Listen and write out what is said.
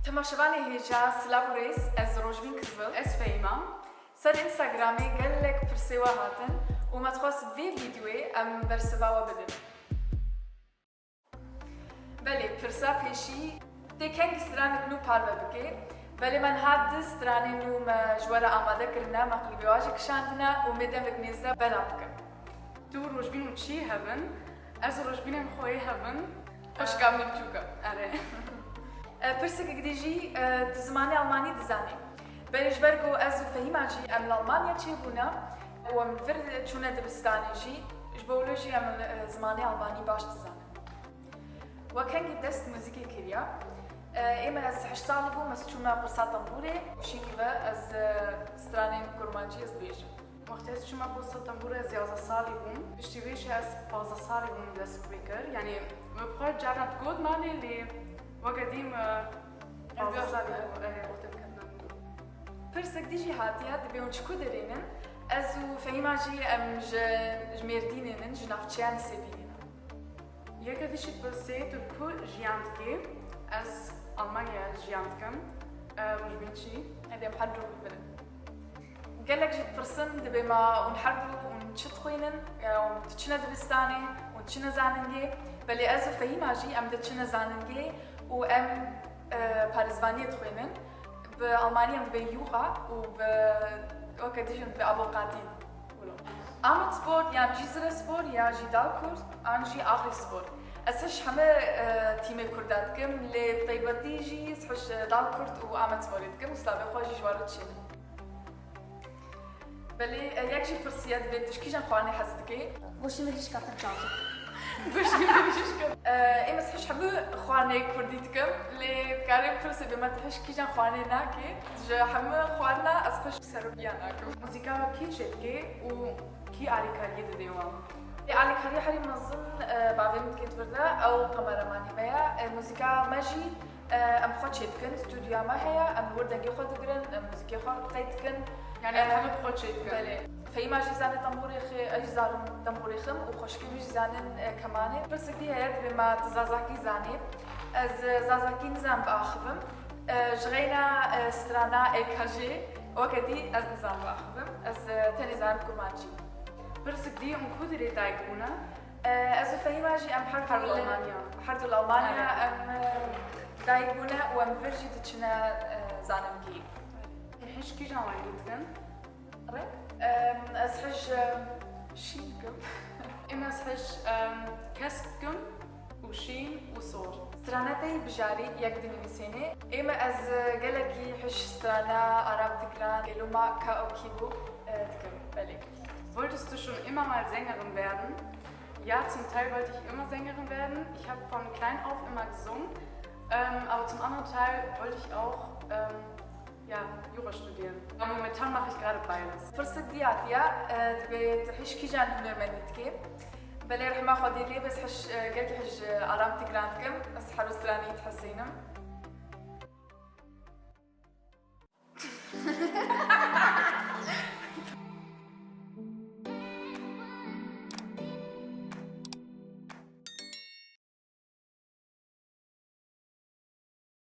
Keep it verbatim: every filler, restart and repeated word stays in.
Temaşevanê hêja, silav û rêz, ez Rojbîn Kizbil. Ez Fehîma. Ser Instagramê gelek pirsê we hatin û me dixwest vê vîdyoyê em bersiva we bidin. Belê, pirsa pêşî, tê kengî stranek nû parve bikê? Belê, me niha du stranên nû me ji we re amade kirine, me klîbê wa jî kişandine û mê demek mêze bela bikin. Tu Rojbîn û çî hevin, ez û Rojbînên xwe yê hevin. Xweşika min biçûk e. Erê. E, pirsekek dî jî, e, tu zimanê almanî dizanî? Belê, ji ber ku ez û Fehîma jî em li Almanya çêbûne û em vir çûne dibistanê jî, ji bo wilo jî em, e, zimanê almanî baş dizanin. We kengî dest muzîkê kiriya? E, ê me, ez heşt salî bûm, ez çûme pirsa tembûrê û şîkî ve ez, e, stranên kurmancî ez dibêjim. Wextê ez çûme pirsa tembûrê ez yazdeh salî bûm. Piştî vê jî ez pazdeh salî bûm dest pê kir. Yanî me bi xwe carna digot malê lê weke dî me pazdeh salî bûm, e, wextê em ketine. Pirsek dî jî hatiye, dibê hûn ji ku derê nin? Ez û Fehîma jî em ji, ji Mêrdînê nin, ji navçeya Nisêbînê ne. Yeke dî jî dipirsê tu li ku jiyan dikî? Ez Almanya jiyan dikim. E, Rojbîn çî? Hadi em her du bibirin. Gelek jî dipirsin, dibê ma hûn her du hûn çi dixwînin? E, hûn diçine dibistanê, hûn diçine zanîngê? Belê ez û Fehîma jî em diçine zanîngê û em, e, parêzvaniyê dixwînin. Bi almanî em dibê Jura û bi weke dî jî em dibê Abokatî. Wilo. Ametssport yan Cizrespor ya jî Dalkurt an jî Agrispor. Ez hiş heme, e, tîmê Kurda dikim, lê taybetî jî ez hiş, e, Dalkurt û Ametssporê dikim û slavê xwe jî ji we re dişînim. Belê, e, yek jî pirsiye, dibê tu ji kîjan xwarinê hez dikî? Goştê mirîşka pir çax e. Goştê mirîşka. E, ê, ez hiş hemû xwarinê kurdî dikim, lê karê pirsê bê me tu hiş kîjan xwarinê nakî? Ji hemû xwarina ez hiş serokiya nakim. Muzîka we kî çêdikê û kî alîkariyê didê wan? Ê, alîkariya herî mezin, e, bavê min dike di vir de, ew kameramanê me ye. E, muzîka me jî, e, em xwe çêdikin, stûdyoya me heye, em li wir dengê xwe digirin, e, muzîkê xwe qeyd dikin. Yani em E, hemû bi xwe çêdikin. Belê. Fehîma jî zane tembûrê xê, ez jî zanim tembûrê xim û xweşikê min jî zanin, e, kemanê. Pirsek dî heye, dibê ma tu zazakî zanî. Ez, e, zazakî nizam biaxivim. E, ji xeyna, e, strana E K G, weke dî ez nizam biaxivim. Ez, e, tenê zanim kurmancî. Pirsik dî hûn ku dirê dayik bûne? E, ez û Fehîma jî em her du Her du li, Almanya. Her du li Almanya Evet. em, e, dayik bûne û em vir jî diçine, e, zanîngehî. Hiç kîjan rengî dikin? Reng? Em, ez hiş, em, şîn dikim. Em ez hiş, em, kesk dikim û şîn û sor. Strana te yî bijarî yek dinivîsênê. Ê me ez, e, gelekî hiş strana Aram Tigran, Eluma Kaokibu, e, dikim. Belê. Wolltest du schon immer mal Sängerin werden? Ja, zum Teil wollte ich immer Sängerin werden. Ich habe von klein auf immer gesungen, ähm, aber zum anderen Teil wollte ich auch, ähm, ja, Jura studieren. Aber momentan mache ich gerade beides. Pirsik dî hatiye, e, dibê tu hiş kîjan hunermendî dikê? Belê rehma Xwedê lê be, ez hiş, e, gelkî hiş, e, Aram Tigran dikim. Ez her stranî dihesînim.